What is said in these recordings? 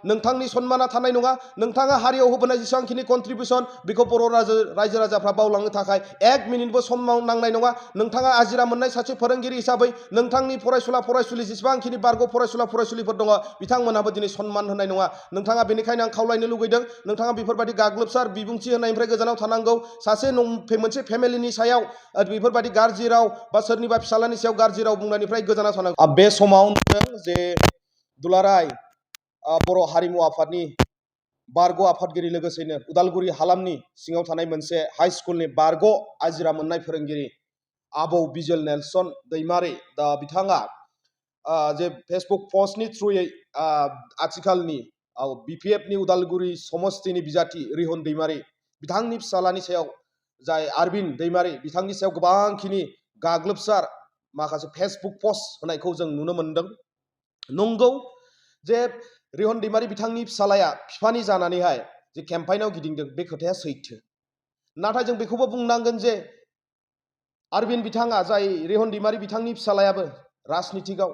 नोंथांनि सन्माना थानाय नङा नोंथाङा हारियाव होबोनाय जेसेबांखिनि कन्ट्रिबिउसन बेखौ बर' रायजो राजाफ्रा बावलांनो थाखाय 1 मिनिटबो सम नांनाय नङा नोंथाङा आजिरा मोननाय सासे फोरोंगिरि हिसाबै नोंथांनि फरायसुला जेसेबांखिनि बारग' फरायसुलिफोर दङ बिथांमोनहाबो दिनै सन्मान होनाय नङा नोंथाङा बेनिखायनो आं खावलायनो लुगैदों नोंथाङा बेफोरबायदि गाग्लोबसार बिबुंथि होनायनिफ्राय गोजानाव थानांगौ सासे मोनसे फेमिलिनि सायाव बेफोरबायदि गाज्रि राव बा सोरनिबा फिसालानि सायाव गाज्रि राव बुंनायनिफ्राय गोजानाव थानांगौ बे समाव जे दुलाराय बर' हारिमु आफादनि बारग' आफादगिरि लोगोसेनो उदालगुरि हालामनि सिङाव थानाय मोनसे हाइ स्कुलनि बारग' आजिरा मोननाय फोरोंगिरि आबौ बिजोल नेलसन दैमारि दा बिथाङा जे फेसबुक पस्टनि थ्रुयै आथिखालनि बिपिएफनि उदालगुरि समस्तिनि बिजाथि रिहन दैमारि बिथांनि फिसालानि सायाव जाय आरबिन दैमारि बिथांनि सायाव गोबांखिनि गाग्लोबसार माखासे फेसबुक पस्ट होनायखौ जों नुनो मोनदों नंगौ जे रिहन दैमारि बिथांनि फिसालाया बिफानि जानानैहाय जे केम्पाइनाव गिदिंदों बे खोथाया सैथो नाथाय जों बेखौबो बुंनांगोन जे आरबिन बिथाङा जाय रिहन दैमारि बिथांनि फिसालायाबो राजनितिकआव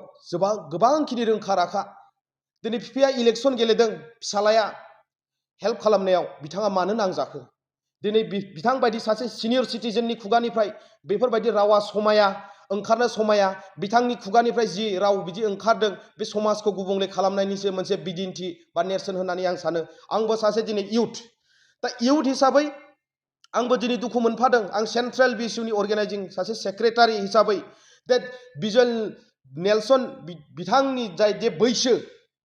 गोबांखिनि रोंखा राखा दिनै बिफाया इलेक्सन गेलेदों फिसालाया हेल्प खालामनायाव बिथाङा मानो नांजाखो दिनै बिथां बायदि सासे सिनियर सिटिजेननि खुगानिफ्राय बेफोरबायदि रावा समाया ओंखारनो समाया बिथांनि खुगानिफ्राय जि राव बिदि ओंखारदों बे समाजखौ गुबुंले खालामनायनिसो मोनसे बिदिन्थि बा नेरसोन होननानै आं सानो आंबो सासे दिनै इउथ दा इउथ हिसाबै आंबो दिनै दुखु मोनफादों आं सेन्ट्रेल बिएसइउनि अर्गेनाइजिं सासे सेक्रेटारि हिसाबै दा बिजोल नेलसन बिथांनि जाय जे बैसो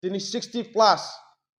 दिनै 60+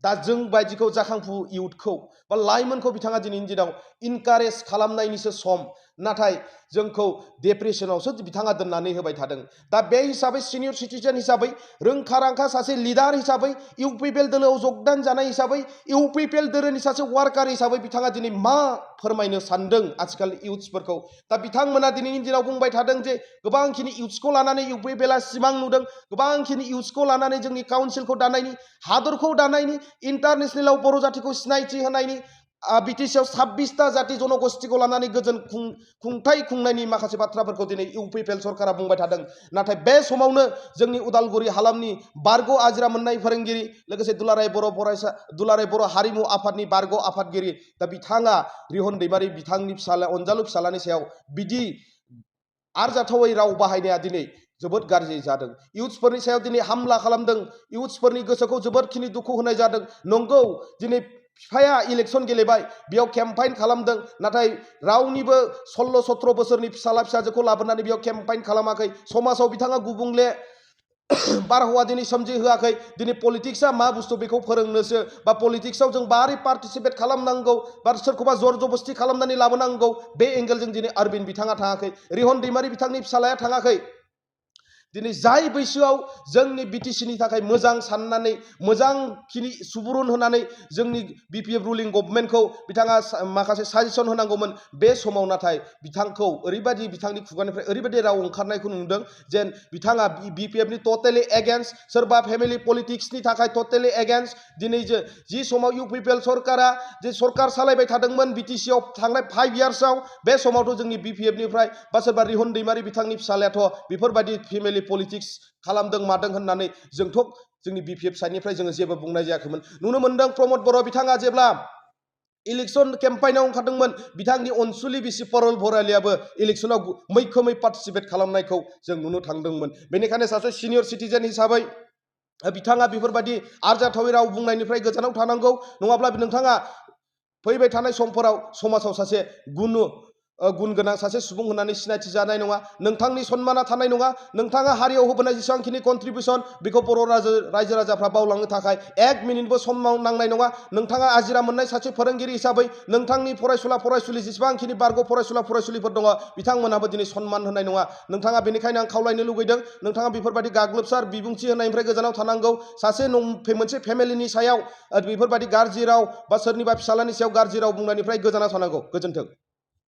दा जों बायदिखौ जाखांफु इउथखौ बा लाइमोनखौ बिथाङा दिनैनि दिनाव इनकारेज खालामनायनिसो सम नाथाय जोंखौ डिप्रेसनावसो बिथाङा दोननानै होबाय थादों दा बे हिसाबै सिनियर सिटिजेन हिसाबै रोंखा राखा सासे लिडार हिसाबै इउपिपिएल दोलोआव जगदान जानाय हिसाबै इउपिपिएल दोलोनि सासे वार्कार हिसाबै बिथाङा दिनै मा फोरमायनो सानदों आथिखाल इउथ्सफोरखौ दा बिथांमोना दिनैनि दिनाव बुंबाय थादों जे गोबांखिनि इउथ्सखौ लानानै इउपिपिएलआ सिमां नुदों गोबांखिनि इउथ्सखौ लानानै जोंनि काउन्सिलखौ दानायनि हादरखौ दानायनि इन्टारनेसनेलाव बर' जातिखौ सिनायथि होनायनि बिटिसिआव 26टा जाति जनगोष्ठीखौ लानानै गोजोन खुंथाय खुंनायनि माखासे बाथ्राफोरखौ दिनै इउपिपिएल सरकारा बुंबाय थादों नाथाय बे समावनो जोंनि उदालगुरि हालामनि बारग' आजिरा मोननाय फोरोंगिरि लोगोसे दुलाराय बर' हारिमु आफादनि बारग' आफादगिरि दा बिथाङा रिहन दैमारि बिथांनि फिसाला अनजालु फिसालानि सायाव बिदि आरजाथावै राव बाहायनाया दिनै जोबोद गाज्रि जादों इउथ्सफोरनि सायाव दिनै हामला खालामदों इउथ्सफोरनि गोसोखौ जोबोदखिनि दुखु होनाय जादों नंगौ दिनै बिफाया इलेक्सन गेलेबाय बेयाव केम्पाइन खालामदों नाथाय रावनिबो 16-17 बोसोरनि फिसाला फिसाजोखौ लाबोनानै बेयाव केम्पाइन खालामाखै समाजाव बिथाङा गुबुंले बारहावा दिनै सोमजिहोआखै दिनै पलिटिक्सआ मा बुस्थु बेखौ फोरोंनोसो बा पलिटिक्सआव जों मारै पार्टिसिपेट खालामनांगौ बा सोरखौबा जर जबस्ति खालामनानै लाबोनांगौ बे एंगेलजों दिनै आरबिन बिथाङा थाङाखै रिहन दैमारि बिथांनि फिसालाया थाङाखै दिनै जाय बैसोआव जोंनि बिटिसिनि थाखाय मोजां साननानै मोजांखिनि सुबुरुन होनानै जोंनि बिपिएफ रुलिं गभर्नमेन्टखौ बिथाङा माखासे साजेसन होनांगौमोन बे समाव नाथाय बिथांखौ ओरैबायदि बिथांनि खुगानिफ्राय ओरैबायदि राव ओंखारनायखौ नुदों जेन बिथाङा बिपिएफनि टटेलि एगेन्स्ट सोरबा फेमिलि पलिटिक्सनि थाखाय टटेलि एगेन्स्ट दिनै जि समाव इउपिपिएल सरकारा जे सरकार सालायबाय थादोंमोन बिटिसिआव थांनाय 5 इयार्सआव बे समावथ' जोंनि बिपिएफनिफ्राय बा सोरबा रिहन दैमारि बिथांनि फिसालायाथ' बेफोरबायदि फेमिलि पलिटिक्स खालामदों मादों होननानै जोंथ' जोंनि बिपिएफ साइडनिफ्राय जोङो जेबो बुंनाय जायाखैमोन नुनो मोनदों प्रमद बर' बिथाङा जेब्ला इलेक्सन केम्पाइनाव ओंखारदोंमोन बिथांनि अनसुलि बिसि परल भरालियाबो इलेक्सनाव मैखोमै पार्टिसिपेट खालामनायखौ जों नुनो थांदोंमोन बेनिखायनो सासे सिनियर सिटिजेन हिसाबै बिथाङा बेफोरबायदि आरजाथावै राव बुंनायनिफ्राय गोजानाव थानांगौ नङाब्ला नोंथाङा फैबाय थानाय समफोराव समाजाव सासे गुन गोनां सासे सुबुं होननानै सिनायथि जानाय नङा नोंथांनि सन्माना थानाय नङा नोंथाङा हारियाव होबोनाय जेसेबांखिनि कन्ट्रिबिउसन बेखौ बर' रायजो राजाफ्रा बावलांनो थाखाय 1 मिनिटबो सम नांनाय नङा नोंथाङा आजिरा मोननाय सासे फोरोंगिरि हिसाबै नोंथांनि फरायसुलि जेसेबांखिनि बारग' फरायसुलिफोर दङ बिथांमोनहाबो दिनै सन्मान होनाय नङा नोंथाङा बेनिखायनो आं खावलायनो लुगैदों नोंथाङा बेफोरबायदि गाग्लोबसार बिबुंथि होनायनिफ्राय गोजानाव थानांगौ सासे मोनसे फेमिलिनि सायाव बेफोरबायदि गाज्रि राव बा सोरनिबा फिसालानि सायाव गाज्रि राव बुंनायनिफ्राय गोजानाव थानांगौ गोजोन्थों।